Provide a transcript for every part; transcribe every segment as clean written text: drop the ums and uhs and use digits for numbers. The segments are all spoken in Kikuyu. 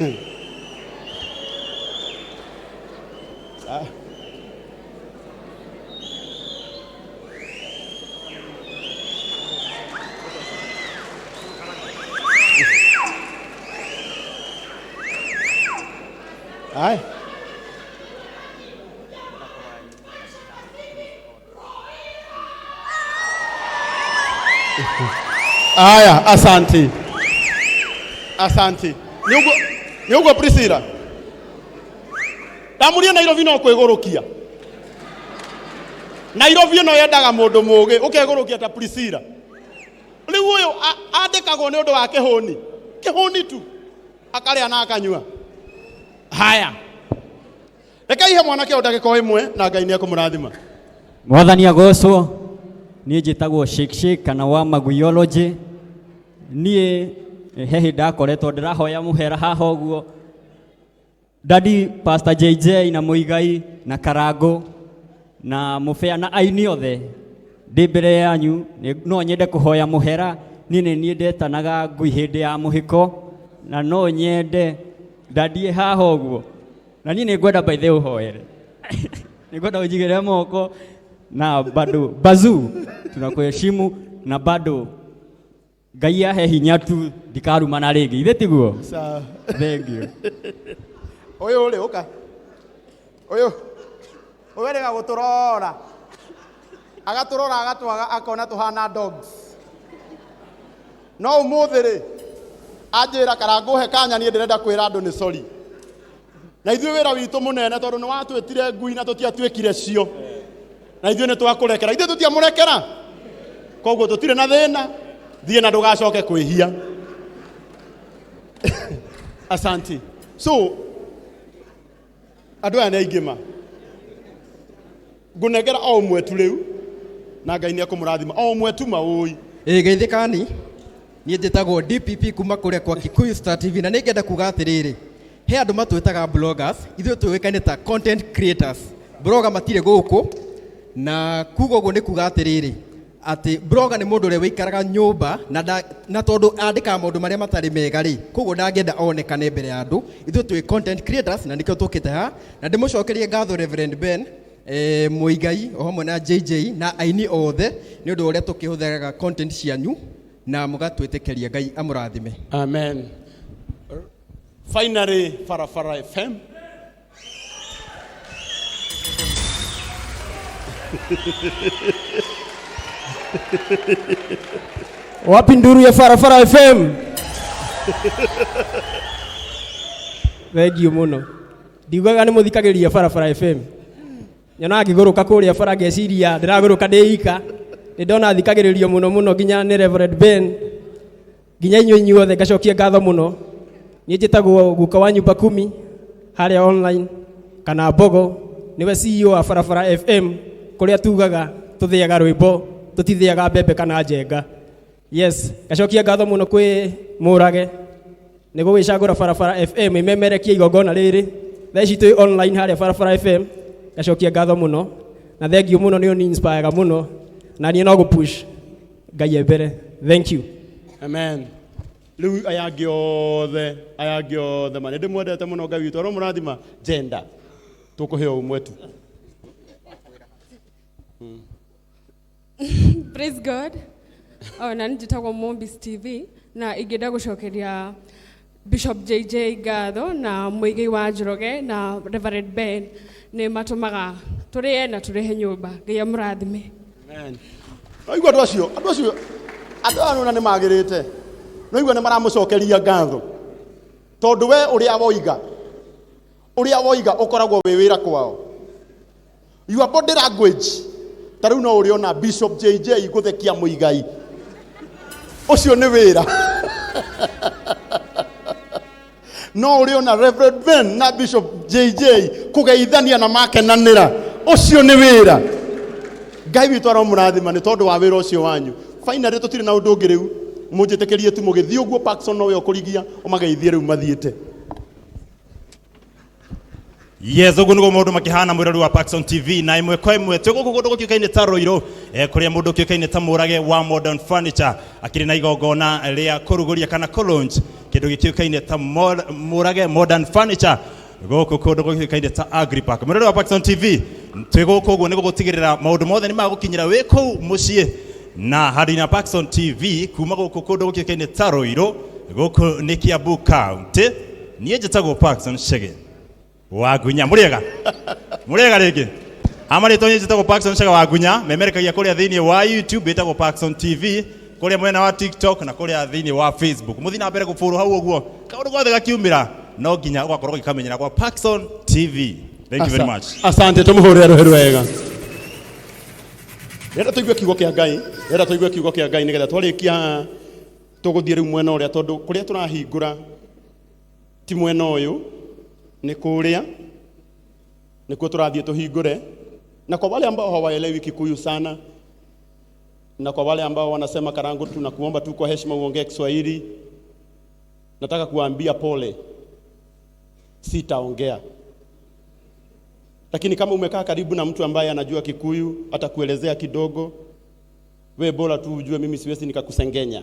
Haya. Aya, asante. Asante. Nĩ ũguo Priscilla. Ndamuria Nairobi no kwĩgũrũkia. Nairobi ĩno yendaga mũndũ mũgĩ ũkegũrũkia ta Priscilla. Rĩu ũyũ andĩkagwo nĩ ũndũ wa kĩhũni. Kĩhũni tu. Akarĩa na akanyua. Haya. Reke ihe mwanake ũyũ ndagĩka o ĩmwe na Ngai nĩ ekũmũrathima. Mwathani agocwo. Niĩ njĩtagwo Shake Shake kana wa Maguyology. Niĩ he hĩndĩ ndakoretwo ndĩrahoya mũhera haha ũguo. Daddy Pastor JJ na Mũigai na Karangũ na Mũbea na aini othe ndĩ mbere yanyu no nyende kũhoya mũhera. Niĩ nĩ niĩ ndetanaga ngui hĩndĩ ya mũhĩko na no nyende daddy haha ũguo. Na niĩ nĩ ngwenda by the way ũhoere. Nĩ ngwenda ũnjigĩrĩre moko na bado bazuu tunakuheshimu na bado Ngai ahe hinya tu ndikarumana rĩngĩ. Ithe tiguo? Sawa. Thank you. Ũyũ rĩ ũka. Ũyũ. Ũyũ erĩga gũtũrora. Agatũrora agatwaga akona tũhana dogs. No ũmũthĩ rĩ anjĩra karangũhe kanya niĩ ndĩrenda kwĩra andũ nĩ sorry. Na ithuĩ wĩra witũ mũnene tondũ nĩ watwĩtire ngui na tũtiatuĩkire cio. Na ithuĩ nĩ twakũrekera. Ithuĩ tũtiamũrekera. Koguo tũtirĩ na thĩna. Thiĩ na ndũgacoke kwĩhia. Asante. So, andũ aya nĩ aingĩ ma. Ngũnengera o ũmwe tu rĩu na Ngai nĩ ekũmũrathima. O ũmwe tu ma ũi. Ĩ geithĩkani, niĩ njĩtagwo DPP kuma kũrĩa kwa Kikuyu Star TV na nĩngenda kuga atĩrĩrĩ, he andũ matwĩtaga bloggers, ithuĩ tũĩkaine ta content creators. Blogger matirĩ gũkũ, na kuga ũguo nĩ kuga atĩrĩrĩ, atĩ blogger nĩ mũndũ ũrĩa wĩikaraga nyũmba na, nda, na tondũ andĩkaga maũndũ marĩa matarĩ mega rĩ, koguo ndangĩenda onekane mbere ya andũ. Ithuĩ twĩ content creators na nĩkĩo tũkĩte haha, na ndĩmũcokerie ngatho Reverend Ben Muigai o hamwe na JJ na aini othe nĩ ũndũ wa ũrĩa tũkĩhũthĩraga content cianyu na mũgatwĩtĩkĩria. Ngai amũrathime. Amen. Finally, Farafara FM. Wapi nduru ya Farafara FM? Thengiũ mũno. Ndiugaga nĩ mũthikagĩrĩria Barabara FM. Nyonaga ngĩgũrũka kũrĩa bara ngeciria ndĩragũrũka ndĩ ika. Nĩ ndona thikagĩrĩrio mũno mũno nginya nĩ Reverend Ben. Nginya inyuĩ inyuothe ngacokia ngatho mũno. Niĩ njĩtagwo guka wa nyumba kumi harĩa online kana Mbogo, nĩwe CEO wa Barabara FM kũrĩa tugaga tũthĩaga rwĩmbo tũtithĩaga mbembe kana njenga. Yes, ngacokia ngatho mũno kwĩ Mũrage nĩ gũgĩcagũra Barabara FM ĩmemerekie igongona rĩrĩ. Thaa ici twĩ online harĩa Barabara FM. Ngacokia ngatho mũno na thengiũ mũno, nĩ ũni inspire mũno na niĩ no gũ push Ngai e mbere. Thank you. Amen. Rĩu aya angĩ othe, aya angĩ othe ma nĩ ndĩmwendete mũno. Ngai witũ aromũrathima. Gender tũkũheo ũmwe tu. Praise God. Oh, na njĩtagwo Mombis TV na ingĩenda gũcokeria Bishop JJ ngatho na Mũigai wa Njoroge na Reverend Ben nĩ matũmaga tũrĩe na tũrĩhe nyũmba. Ngai amũrathime. Amen. Noigua andũ acio, andũ acio, andũ aya nona nĩ magĩrĩte. Noigua nĩ maramũcokeria ngatho. Tondũ we ũrĩa woiga, ũrĩa woiga ũkoragwo wĩ wĩra kwao. Your body language. Ta rĩu no ũrĩona Bishop JJ gũthekia Mũigai. Ũcio nĩ wĩra. No ũrĩona Reverend Ben na Bishop JJ kũgeithania na makenanĩra. Ũcio nĩ wĩra. Ngai witũ aromũrathima nĩ tondũ wa wĩra ũcio wanyu. Finally tũtirĩ na ũndũ ũngĩ rĩu. Mũnjĩtĩkĩrie tu mũgĩthiĩ ũguo Parkson nowe ũkũrigia ũmageithie rĩu mathiĩte. Yes, ũguo nĩguo maũndũ makĩhana mwĩrori wa Parkson TV na ĩmwe kwa ĩmwe twĩ gũkũ kũndũ gũkĩũkaine ta Rũirũ kũrĩa mũndũ ũkĩũkaine ta Mũrage wa Modern Furniture akĩrĩ na igongona rĩa kũrugũria kana kũ launch kĩndũ Kĩndũ gĩkĩũkaine ta Mũrage Modern Furniture gũkũ kũndũ gũkĩũkaine ta Agripark. Mũrori wa Parkson TV, twĩ gũkũ ũguo nĩ gũgũtigĩrĩra maũndũ mothe nĩ magũkinyĩra wĩ kũu mũciĩ na handũ-inĩ ha Parkson TV kuma gũkũ kũndũ gũkĩũkaine ta Ruiru, gũkũ nĩ Kiambu County. Niĩ njĩtagwo Parkson Chege Wagunya. Mũrĩega mũrĩega rĩngĩ amarĩtwo niĩ njĩtagwo Parkson Chege Wagunya, memerekagia kũrĩa thĩinĩ wa YouTube ĩtagwo Parkson TV, kũrĩa mwena wa TikTok na kũrĩa thĩinĩ wa Facebook. Mũthiĩ na mbere gũbũrũ hau ũguo, kaũndũ gothe gakiumĩra no nginya ũgakorwo ũgĩkamenyera kwa Parkson TV. Thank you very much. Asante, tumuhurire ruhi rwega. Renda tũigue kiugo kĩa Ngai, renda tũigue kiugo kĩa Ngai nĩgetha twarĩkia tũgũthiĩ rĩu mwena ũrĩa, tondũ kũrĩa tũrahingũra ti mwena ũyũ, nĩ kũrĩa nĩkuo tũrathiĩ tũhingũre. Na kwa wale ambao hawaelewi Kikuyu sana na kwa wale ambao wanasema Karangu, tunakuomba tu kwa heshima uongee Kiswahili, nataka kuwaambia pole, sitaongea. Lakini kama umekaa karibu na mtu ambaye anajua Kikuyu atakuelezea kidogo. We bora tu ujue mimi siwezi nikakusengenya.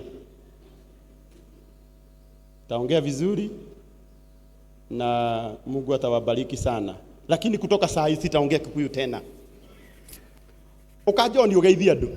Taongea vizuri na Mungu atawabariki sana. Lakini kutoka saa hii sitaongea Kikuyu tena. Uka John ugeithie andu.